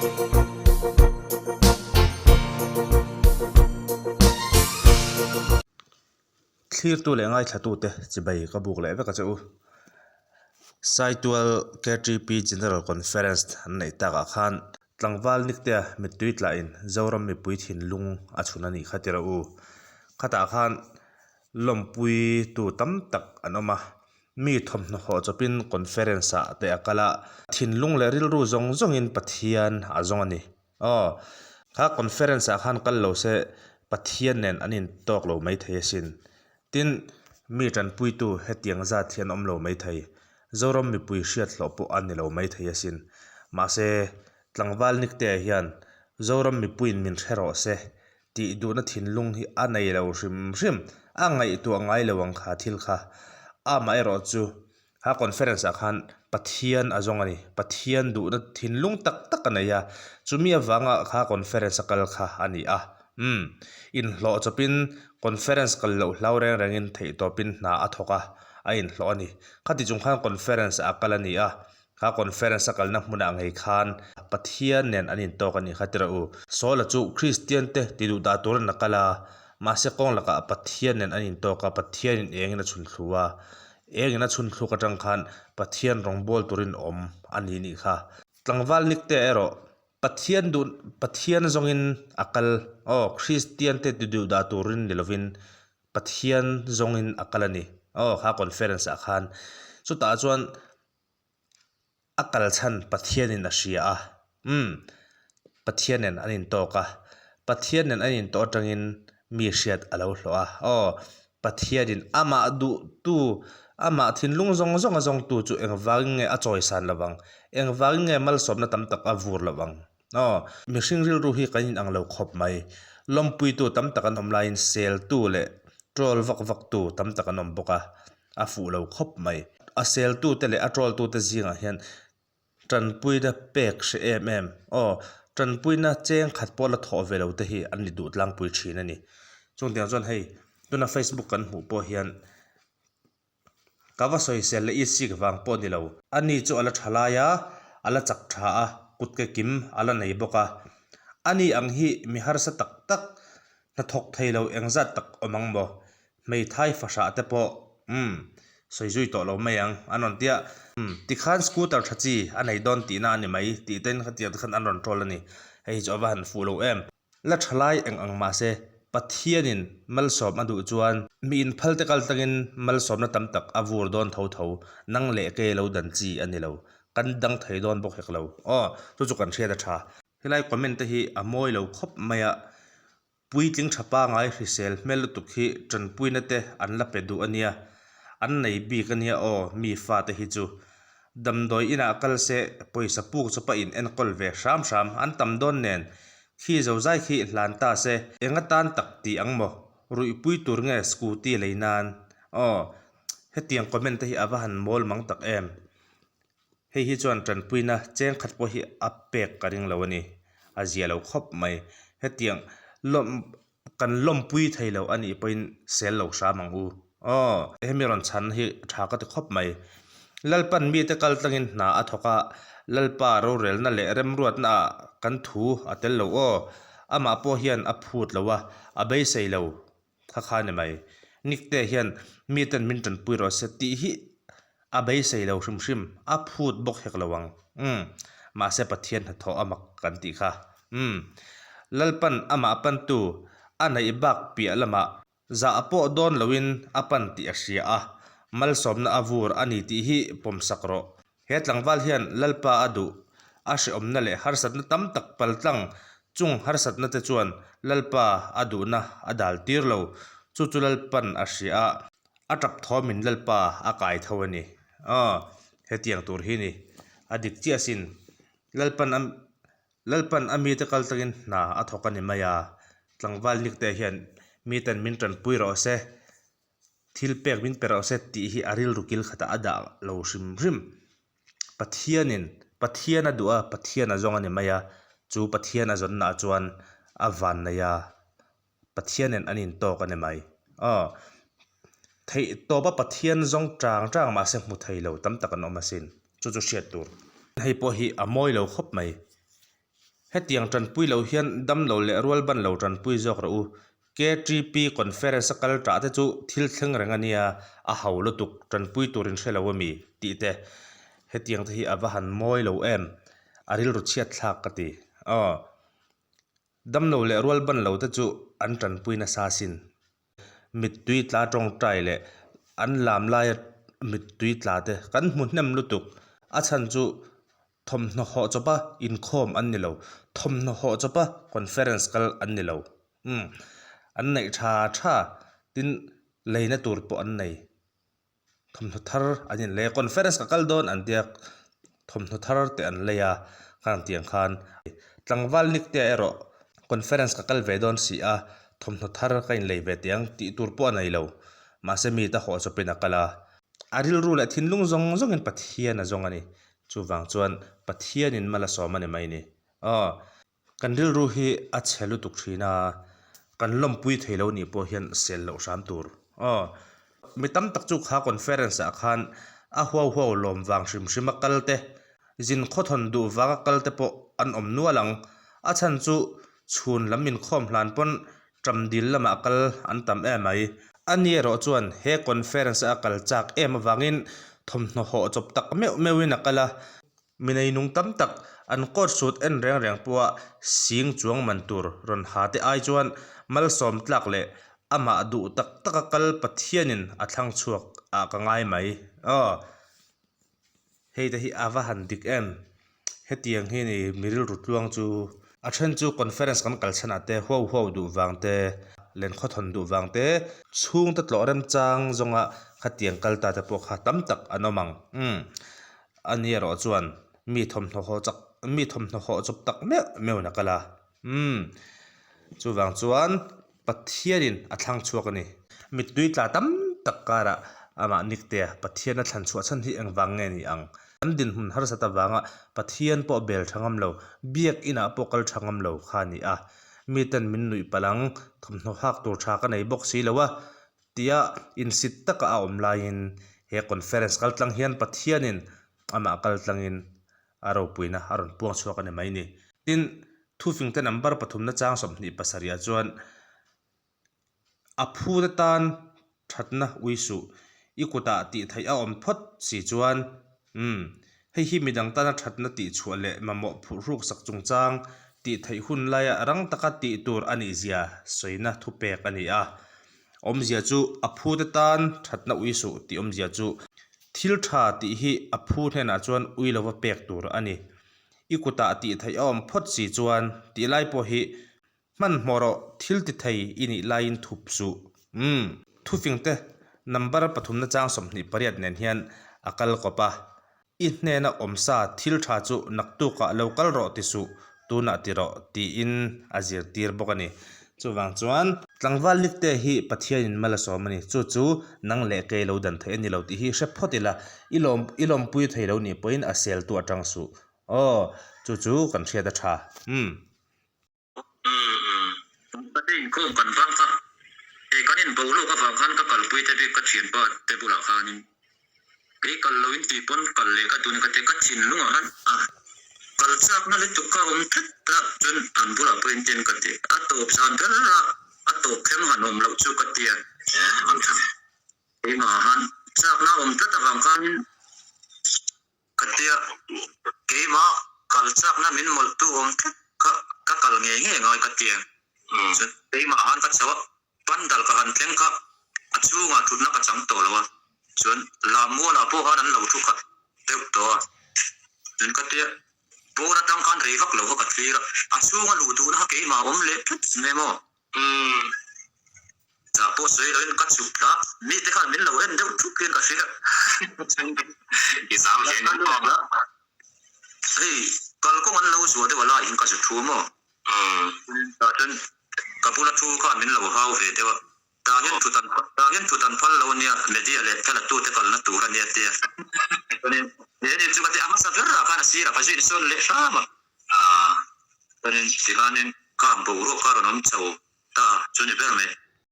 Thlirtu leh ngaithlatute chibai ka buk leh vek a che u. Saitual KTP General Conference an neih takah khan tlangval Niktea mittui tlahin Zoram mipui thinlung a chhun a nih kha tirh u. Khatah khan lawmpuitu tam tak an awm a, mi thawmhnaw hawh chawpin conference ah te a kal a, thinlung leh rilru zawng zawngin Pathian a zawng a ni. Aw, kha conference ah khan kal lo se Pathian nen an intawk lo maithei asin. Tin, mi tanpuitu hetiang zat hi an awm lo maithei. Zoram mipui hriat hlawh pawh a ni lo maithei asin. Mahse, tlangval Niktea hian Zoram mipuiin min hre rawh se tih duhna thinlung hi a nei lo hrim hrim. A ngaihtuah ngai lo ang kha thil kha. Amaherawh chu Kha conference ah khan Pathian a zawng a ni. Pathian duhna thinlung tak tak a nei a, chumi avanga kha conference a kal kha a ni a. Umm, inhlawh chawpin conference kal loh hlau reng rengin theihtawpin hna a thawk a, a inhlawh a ni. Khati chung khan conference ah a kal a ni a, kha conference a kalna hmunah ngei khan Pathian nen an intawk a nih kha tirah u. Saula chu Kristian te ti duh dah turin a kal a, mahse kawng lakah Pathian nen an intawk a, Pathianin engin a chhun thlu a, Engin a chhun thluk atang khan Pathian rawngbawl turin awm a ni nih kha. Tlangval Nikte erawh Pathian duh Pathian zawngin a kal aw Kristian te ti duh dah turin ni lovin Pathian zawngin a kal a ni aw kha conference ah khan chutah chuan A kal chhan Pathianin a hria a, umm, Pathian nen an intawk a, Pathian nen an intawh atangin mi hriat a lo hlawh a, aw, Pathianin amah duhtu, amah thinlung zawng zawnga zawngtu chu engvangin nge a chawisan lo vang, engvangin nge malsawmna tam tak a vur lo vang, aw, mihring rilru hi kan inang lo khawp mai, lawmpuitu tam tak an awm laiin seltu leh troll vak vaktu tam tak an awm bawk a. a fuh lo khawp mai. A seltute leh a trolltute zingah hian tanpuina pek hre em em aw tanpuina cheng khat pawh la thawh ve lo te hi an ni duh tlangpui thin a ni. Chungtiang chuan hei tuna facebook kan hmuh pawh hian ka va sawisel leh i sik vang pawh ni lo. Ani chu a la tha lai a, a la chak tha a, kut ke kim a la nei bawk a. Ani ang hi mi harsa tak tak hnathawk thei lo engzat tak awm ang maw? Hmeithai fahrah te pawh umm sawi zui tawh lo mai ang an rawn tia. Umm tikhan scooter tha chi a nei dawn tihna a ni mai tih ten khatiang te khan an rawn troll a ni. Hei hi chu a va han fuh lo em. La tha lai eng ang mahse Pathianin malsawm a duh chuan mi inphal te kal tlangin malsawmna tam tak a vur dawn tho tho nang leh kei lo dan chi a ni lo. Kan dang thei dawn bawk hek lo. Aw chu chu kan hriat a tha. Helai comment te hi a mawi lo khawp mai a. Puitling tha pangai hrisel hmel lutuk hi tanpuina te an la pe duh a nia, an nei bik a nia aw mi fate hi chu. Damdawi inah kal se pawisa puk chawpa in enkawl ve hram hram an tam dawn nen khi zozai khi hlan ta se eng atan tak ti ang maw ruihpui tur nge scooty lei nan aw hetiang comment te hi a va han mawl mang tak em. Hei hi chuan tanpuina cheng khat pawh hi a pek ka ring lo a ni, a zia lo khawp mai. Hetiang lawm kan lawmpui thei lo a nih pawhin sel lo hram ang u. Aw, hemi rawn chhan hi tha ka ti khawp mai. Lalpan mite kal tlangin hna a thawk a, Lalpa rorelna leh remruatna ah kan thu a tel lo aw. Amah pawh hian a phut lo a, a beisei lo. Kha kha ni mai. Nikte hian miten min tanpui rawh se tih hi a beisei lo hrim hrim, a phut bawk hek lo ang. Umm. Mahse Pathian hnathawh a mak kan tih kha. Umm. Lalpan amah pantu a neih bak piah lamah zah pawh dawn loin a pan tih a hria a, malsawmna a vur a ni tih hi pawmsak rawh. He tlangval hian Lalpa a duh, a hrehawmna leh harsatna tam tak paltlang chung harsatna te chuan Lalpa a duhna a dal tir lo. Chu chu Lalpan a hria a, a tap thawmin Lalpa a kai tho a ni. Aw, hetiang tur hi ni. A dik chiah asin. Lalpan a Lalpan a mite kal takin hna a thawk a ni mai a. Tlangval nikte hian miten min tanpui rawh se. Thil pek min pe rawh se tih hi a rilru kil khatah a dah lo hrim hrim. Pathianin Pathian a duh a, Pathian a zawng a ni mai a, chu Pathian a zawnnaah chuan a van nei a, Pathianin an intawk a ni mai. Aw, theih tawpa Pathian zawng chang chang mahse hmu thei lo tam tak an awm asin, chu chu hriat tur. Hei pawh hi a mawi lo khawp mai. Hetiang tanpui lo hian damlo leh rualban lo tanpui zawk rawh u. KTP Conference a kal tah te chu thil thleng reng a nia, a ho lutuk, tanpui tur in hre lo ami? tih te. Hetiang te hi a va han mawi lo em? A rilru chhiat thlak ka ti. Aw. Damlo leh rualban lo te chu an tanpui nasa sin. Mittui tla tawngtai leh an lam laia mittui tla te kan hmu hnem lutuk. A chhan chu thawmhnaw hawh chawpa inkhawm an ni lo, thawmhnaw hawh chawpa conference kal an ni lo. Umm an neih tha tha tin leina tur pawh an nei. Thawmhnaw thar an inlei a, conference ka kal dawn an tia thawmhnaw thar te an lei a, khang tiang khan tlangval nikte erawh conference ka kal ve dawn si a, thawmhnaw thar ka inlei ve teh ang tih tur pawh a nei lo, mahse mi ta hawh chawpin a kal a, a rilru leh thinlung zawng zawngin Pathian a zawng a ni, chuvang chuan Pathianin mal a sawm a ni mai ni aw. Kan rilru hi a chhe lutuk thin a, kan lawmpui thei lo nih pawh hian sel loh hram tur. Aw, mi tam tak chu kha conference ah khan a huau huau lawm vang hrim hrim a kal te, zin khawthawn duh vang a kal te pawh an awm nual ang. A chhan chu chhun lam inkhawm hlan pawn ṭam dil lamah kal an tam em mai. Ani erawh chuan he conference a kal chak em avangin thawmhnaw hawh chawp tak meuh meuhin a kal a, Mi neinung tam tak an coat suit en reng reng pawha sing chuang man tur rawn ha te ai chuan malsawm tlak leh amah duh tak taka kal Pathianin a thlang chhuak ah ka ngai mai. Aw. Hei te hi a va han dik em. Hetiang hi ni mi rilru tluang chu. A then chu conference kan kal chhanah te huau huau duh vang te, lenkhawthawn duh vang te, chhungte tlawh remchang zawnga khatiang kal ta te pawh kha tam tak an awm ang. Umm. A ni erawh chuan mi thawmhnaw haw chak, mi thawmhnaw haw chawp tak meuh meuhin a kal a. Umm. Chuvang chuan Pathianin a thlang chhuak a ni. Mittui tla tam tak karah amah Niktea Pathian a thlan chhuah chhan hi engvang nge ni ang? Kan dinhmun harsat avanga Pathian pawh bel tha ngam lo, biak inah pawh kal tha ngam lo kha a ni a. Miten min nuih palh ang, thawmhnaw hak tur tha ka nei bawk si lo a. Tia insit taka a awm laiin he conference kaltlang hian Pathianin amah kaltlangin a ropuina a rawn puang chhuak a ni mai ni. Tin, thufingte number pathumna chang 27 ah chuan a phute tan thatna ui suh, i kutah tih theih a awm phawt si chuan umm hei hi midang tana thatna tih chhuah leh mamawh phurhruk sak chungchang tih theih hun laia rang taka tih tur a nih zia sawina thupek a ni a. Awmzia chu a phute tan thatna ui suh tih awmzia chu thil tha tih hi a phu hnenah chuan ui lova pek tur a ni. I kutah tih theih a awm phawt si chuan tih lai pawh hi hmanhmawh rawh thil ti thei i nih laiin thup suh. Umm. Thufingte number pathumna chang 28 nen hian a kal kawp a. I hnena awmsa thil tha chu naktukah lo kal rawh ti suh, tunah ti rawh, tiin a zirtir bawk a ni. Chuvang chuan, tlangval Nikte hi Pathianin mal a sawm a ni. Chu chu nang leh kei lo dan theih a ni lo tih hi hre phawt ila, i lawm i lawmpui thei lo nih pawhin a seltu atang suh. Aw, chu chu kan hriat a tha. Umm. Ka te inkhawm kan vang kha hei kan in boruak avang khan ka kalpui te bik ka thianpa te bulah khanin kei kal lo in tih pawn kal leh ka tun ka ti ka thinlung ah khan a kal chak na lutuk kha awm tlat a chuan an bulah pawhin tin ka ti a tawp zan ber a a tawp thleng han awm loh chu ka tia keimah ah khan chak na awm tlat avang khanin Ka tia, keimah kal chakna min mawlhtu awm tlat kha ka kal ngei ngei ngai ka tia. Chuan keimah han ka chho a, pandal ka han thleng kha a chhungah thutna ka chang tawh lo a, chuan lammualah pawh khan an lo thu khat deuh tawh a. Chuan ka tia, pawn atang khan rei vak lo kha ka thlir a, a chhunga luh duhna kha keimah awm leh tlat mai maw? Umm. Zah pawh sawi loin ka chhuk thla. Mite khan min lo en deuh thup hian ka hria. I zam hle ni maw? Hei, kalkawng an lo zuah deuh a laiin ka zu thu maw? Umm. Tah chuan ka bula thu khan min lo hau ve deuh a. Tah hian thut an tah hian thut an phal lo nia, media leh thlalatu te kalna tur a nia tia. Chuanin he ni chu ka ti a hmasa ber ah khan a sirah ka zui insawn leh hram a. Chuanin tikhanin khang boruak kha rawn awm chho ta chu ni ber mai.